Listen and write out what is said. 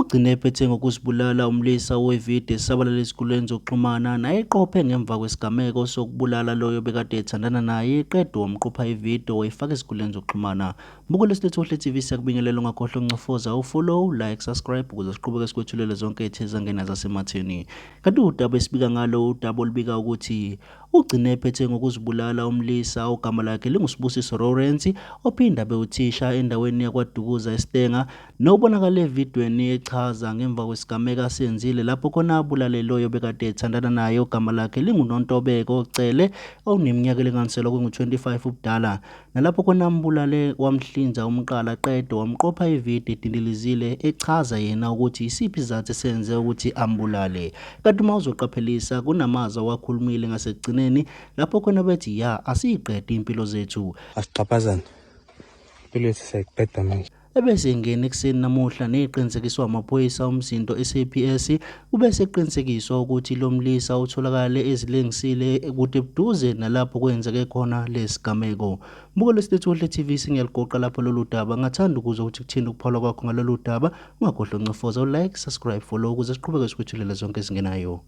Ugcine ephethe ngokuzibulala umlisa wevideo esabalala ezinkundleni zokuxhumana nayeqophe ngemva kwesigameko sokubulala loyo bekade ethandana naye qede wamqopha ivideo wayifaka ezinkundleni zokuxhumana. Mbukelo Silethohle TV siyakubingelela ungakhohlwa ukuncofoza ufollow, like, subscribe ukuze siqhubeke sikwethulele zonke ethezangena zasematheni. Kanti udaba esibika ngalo udaba olubika ukuthi Ugcine ephethe ngokuzibulala umlisa ogama lakhe linguSibusiso Lawrence ophinde abe uthisha endaweni yaKwaDukuza eStenga nobonakale evidweni echaza ngemva kwesigameko asenzile lapho khona abulale loyo bekade ethandana naye ogama lakhe linguNontobeko Cele oneminyaka elinganiselwa kwengu-25 ubudala nalapho khona ambulale wamhlinza umqala qede wamqopha ividiyo edindilizile echaza yena ukuthi isiphi isizathu esenze ukuthi ambulale. Kanti uma uzoqaphelisa kunamazwi awakhulumile ngasekugcineni lapho khona bethi ya asiyiqede impilo zethu. Asixhaphazane. Impilo yethu siyayiqeda manje. Ebese ingena ekuseni namuhla neqinisekiswa amaphoyisa umsindo SAPS ube seqinisekiswa ukuthi lo mlisa utholakale ezilengisile kude buduze nalapho kwenzeke khona lesigameko. Mbuko lesilethuhle TV singiyaligoqa lapho lolu daba. Ngathanda ukuzwa ukuthi kuthini ukupholwa kwakho ngalolu daba. Ungakhohlwa uncofoza u-like, subscribe, follow ukuze siqhubeke sikwethulela zonke ezingenayo.